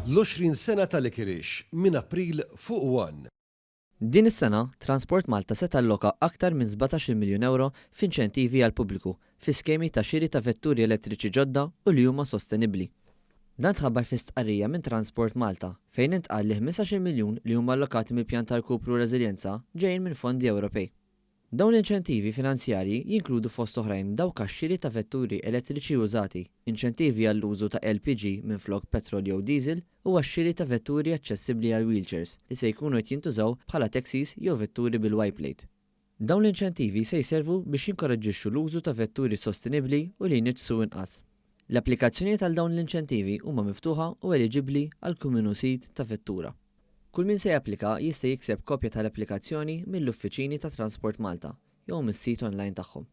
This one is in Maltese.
L-20 sena ta' Licorice minn April fuq one. Din is-sena, Transport Malta se talloka aktar minn sbatax-il miljun ewro f'inċentivi għall-pubbliku fi skemi ta' xiri ta' vetturi elettriċi ġodda u li huma sostenibbli. Dan tħabbar fi stqarrija minn Transport Malta, fejn intqal li ħmistax-il miljun li huma allokati mill-Pjan ta' Rkupru u Reżiljenza ġejjin minn fondi Ewropej. Dawn l-inċentivi finanzjarji jinkludu fost oħrajn dawk għax-xiri ta' vetturi elettriċi użati, inċentivi għall-użu ta' LPG minflok petrol jew diesel u għax-xiri ta' vetturi aċċessibbli għal wheelchairs li se jkunu qed jintużaw bħala taxis jew vetturi bil-Y-plate. Dawn l-inċentivi se jservu biex jinkoraġġixxu l-użu ta' vetturi sostenibbli u li jniġġsu inqas. L-applikazzjonijiet għal dawn l-inċentivi huma miftuħa u eliġibbli għal kull min hu sid ta' vettura. Kull min se japplika jista' jikseb kopja tal-applikazzjoni mill-uffiċini ta' Transport Malta jew mis-sit online tagħhom.